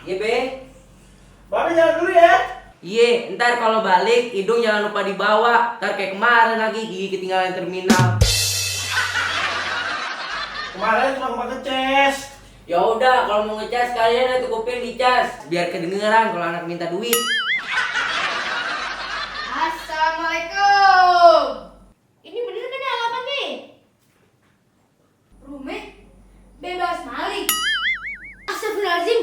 Iya be. Bapak jalan dulu ya. Iya, ntar kalau balik hidung jangan lupa dibawa. Ntar kayak kemarin lagi gigi ketinggalan terminal. Kemarin cuma pakai ces. Ya udah, kalau mau ngecas kalian itu kuping dicas biar kedengeran kalau anak minta duit. Assalamualaikum. Ini bener kan alamat nih? Rumah bebas maling. Astagfirullahaladzim.